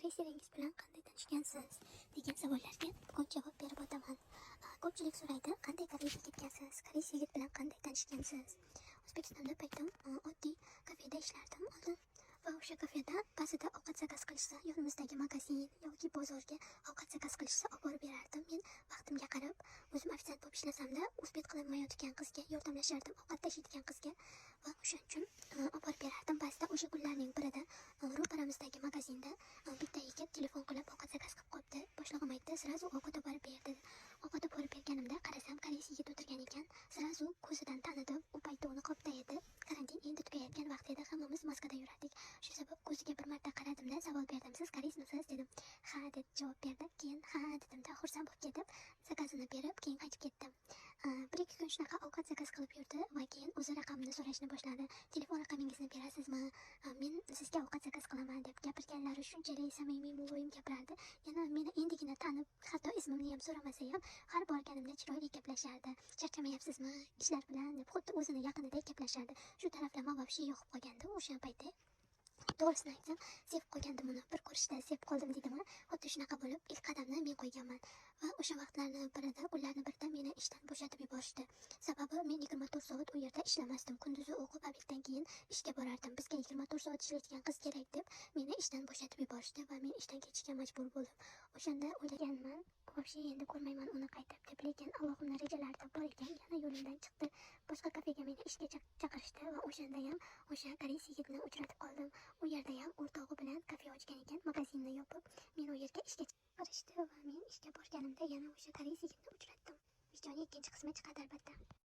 Koreys eringiz bilan qanday tanishgansiz, degan savollarga bugun javob berib o'taman. Ko'pchilik so'raydi, qanday Koreyaga ketgansiz, koreys yigit bilan qanday tanishgansiz? O'zbekistonda paytim oddiy kafeda ishlardim oldin va o'sha kafeda ba'zida ovqat zakaz qilishsa, yonimizdagi magazin yoki bozorga ovqat zakaz qilishsa, olib borib berardim. Men vaqtimga qarab o'zim ofitsiant bo'lib ishlasamda, успеть qilolmayotgan qizga yordamlashardim, ovqat tashiydigan qizga, va o'shaning uchun olib borib berardim. Ba'zida o'sha kunlarning birida ro'paramizdagi magazinda bitta yigit telefon qilib ovqat zakaz qilib qo'yibdi. Boshlig'im aytdi, "Сразу ovqat olib borib ber", dedi. Ovqat olib borib berganimda qarasam, koreys yigit o'tirgan ekan. Сразу ko'zidan tanidim. U paytda u niqobda edi. Karantin endi tugayotgan vaqt edi, hammamiz maskada yurardik. Shu sabab ko'ziga bir marta qaradimda, savol berdim: "Siz koreysmisiz?" dedim. "Ha", deb javob berdi. Keyin "Ha" dedimda, xursand bo'lib ketib, zakazini berib, keyin qaytib ketdim. Bir ikki kun shunaqa ovqat zakaz qilib yurdi va keyin o'zi raqamini so'rashni boshladi. "Telefon raqamingizni berasizmi, men sizga ovqat zakaz qilaman", deb gapirganlari shunchalik samimiy, muloyim gapirardi. Yana meni endigina tanib, hatto ismimni ham so'ramasa ham, har borganimda chiroyli gaplashardi. "Charchamayapsizmi ishlar bilan?" deb xuddi o'zini yaqinidek gaplashardi. Shu taraflama вообще yoqib qolgandi o'sha paytda. To'g'risini aytsam, sevib qolgandim uni. Bir ko'rishda sevib qoldim deydimi, xuddi shunaqa bo'lib, ilk qadamni men qo'yganman. Va o'sha vaqtlarni birida, kunlarni birida meni ishdan bo'shatib yuborishdi. Sababi men 24 soat u yerda ishlamasdim. Kunduzi o'qib, обед dan keyin ishga borardim. "Bizga 24 soat ishlaydigan qiz kerak", deb meni ishdan bo'shatib yuborishdi va men ishdan ketishga majbur bo'ldim. O'shanda o'ylaganman, вообще endi ko'rmayman uni qaytib deb, lekin Allohimni rejalarida bor ekan, yana yo'limdan chiqdi. Boshqa kafega meni ishga chaqirishdi va o'shanda ham o'sha koreys yigitni uchratib qoldim. U yerda ham o'rtog'i bilan kafe ochgan ekan, magazinni yopib. Meni u yerga ishga chaqirishdi va men ishga borganimda yana o'sha koreys yigitni uchratdim. Videoni ikkinchi qismi chiqadi, albatta.